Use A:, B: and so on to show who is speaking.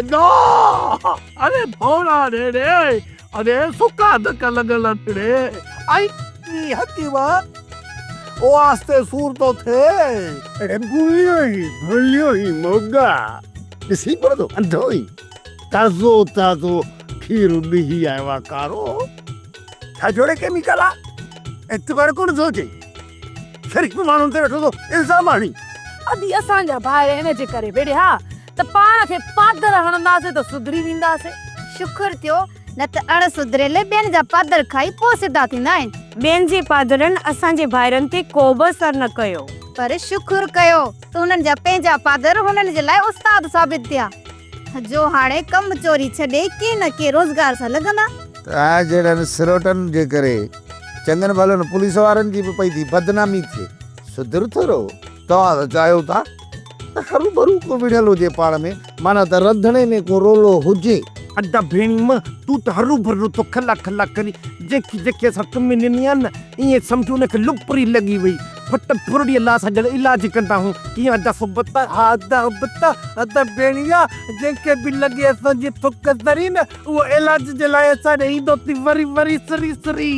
A: ادا! اڙي ڀورا ڙي ڙي، اڙي سڪا ڌڪ لڳل ڙي. ائي حڪيم، او آهستي سور ٿو ٿئي.
B: اڙي ڀليو ئي ڀليو ئي موڳا، ڏسين ڪونه ٿو انڌو ئي، تازو تازو کير ڏهي آيو آ ڪارو. ڇا جوڙي ڪيميڪل آ، اعتبار ڪونه ٿو اچي. شريف ماڻهن تي ويٺو ٿو الزام هڻي.
C: ادي اسان جا ڀائر ان جي ڪري وڙهيا ته پاڻ کي پادر هڻنداسين ته سڌري وينداسين.
D: شڪر ٿيو نه ته اڻ سڌريل ٻين جا پادر کائي پوء سڌا ٿيندا آهن.
E: ٻين جي پادرن اسان جي ڀائرن تي ڪوبه اثر نه ڪيو.
D: پر شڪر ڪيو ته هنن جا پنهنجا پادر هنن جي لاء استاد ثابت ٿيا جو هاڻي ڪم چوري ڇڏي ڪنهن نه ڪنهن روزگار سان لڳندا.
F: توهان جهڙن سروٽن جي ڪري چڱن ڀلن پوليس وارن جي به پئي ٿي بدنامي ٿئي. سڌر ٿورو. توهان ته چاهيو ٿا ته هروڀرو ڪو وڙهيل هجي پاڻ ۾، معنيٰ ته رڌڻي ۾ ڪو رولو هجي.
B: ادا ڀيڻي م، تون ته هروڀرو ٿو کلا کلا ڪرين. جنهن کي جيڪي اسان ٽمي ڏني آهي نه، ائين سمجهه ان کي لپري لڳي وئي. ڦٽ ڦرڙيء لاء اسان ڄڻ علاج ڪندا هون. ڪيئن ادا صحبت؟
A: ها ادا حبت، ادا ڀيڻي آ، جنهن کي به لڳي اسان جي ٿڪ سري نه، اهو علاج جي لاء اسان ڏي ايندو ٿي وري وري سري سري.